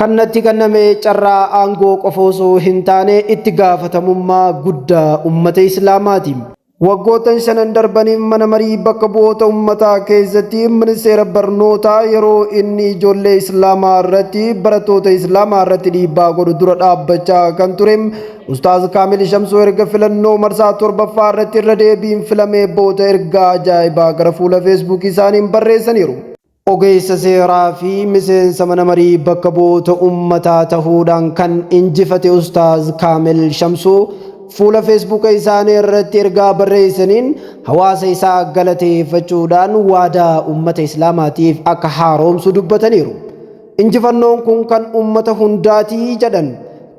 Kan natti kenname carraa aangoo qofa osoo hin taane itti gaafatamummaa guddaa ummata Islaamaati. Waggoottan shanan darbaniif mana marii bakka bu'oota ummataa keessatti ministeera barnootaa yeroo inni ijoollee Islaamaa irratti barattoota Islaamaa irratti dhiibbaa godhu dura dhaabbachaa kan ture Ustaaz Kaamil Shamsuu erga filannoo marsaa torbaffaa irratti irra deebiin filamee booda ergaa ajaa'ibaa gara fuula Feesbuukii isaaniin barreessaniiru. Ogeessa seeraa fi miseensa mana marii bakka bu'oota ummataa tahuudhaan kan injifate Ustaaz Kaamil Shamsuu fuula Feesbuuka isaanii irratti ergaa barreessaniin hawaasa isaa galateeffachuudhaan waadaa ummata Islaamaatiif akka haaromsu dubbataniiru. Injifannoon kun kan ummata hundaati jedhan.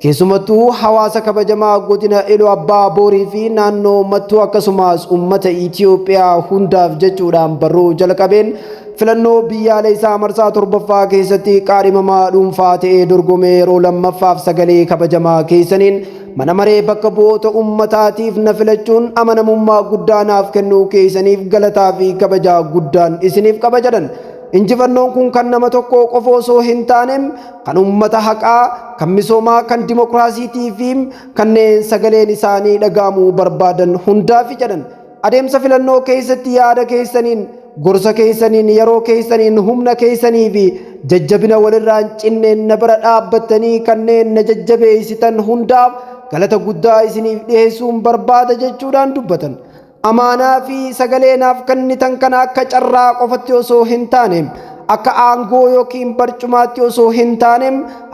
Keessumattuu hawaasa kabajamaa godina Iluu Abbaa Boorii fi naannoo Mattuu akkasumas ummata Itiyoophiyaa hundaaf jechuudhaan barruu jalqabeen filannoo biyyaalessaa marsaa torbaffaa keessatti qaadhimamaa dhuunfaa ta'ee dorgomee yeroo lammaffaaf sagalee kabajamaa keessaniin mana maree bakka bu'oota ummataatiif na filachuun amanamummaa guddaa naaf kennuu keessaniif galataa fi kabajaa guddaan isiniif qaba jedhan. Injifannoon kun kan nama tokkoo qofa osoo hin taane kan ummata haqaa, kan misoomaa, kan dimokiraasiitii fi kanneen sagaleen isaanii dhaga'amuu barbaadan hundaafi jedhan. Adeemsa filannoo keessatti yaada keessaniin, gorsa keessaniin, yeroo keessaniin, humna keessanii fi jajjabina walirraa hin cinneen na bira dhaabbattanii kanneen na jajjabeessitan hundaaf galata guddaa isiniif dhiyeessuun barbaada jechuudhaan dubbatan. Amaanaa fi sagalee naaf kennitan kana akka carraa qofatti osoo hin taane, akka aangoo yookiin barcumaatti osoo hin taane,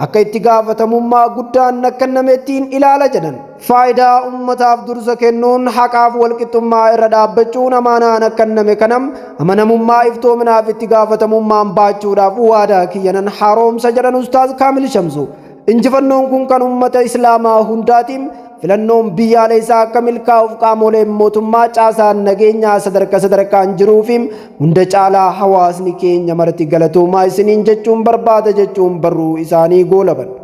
akka itti gaafatamummaa guddaan na kennamettiin ilaala jedhan. Faayidaa ummataaf dursa kennuun haqaaf walqixxummaa irra dhaabbachuun amaanaa na kenname kana amanamummaa, iftoominaaf itti gaafatamummaan baachuudhaaf waadaa kiyyanan haaromsa jedhan Ustaaz Kaamil Shamsu. Injifannoon kun kan ummata Islaamaa hundaati. Filannoon biyyaalessaa akka milkaa'uuf qaamoleen mootummaa caasaan nageenyaa sadarka sadarkaan jiruu fi hunda caalaa hawaasni keenya marti galatoomaa isiniin jechuun barbaada jechuun barruu isaanii goolaban.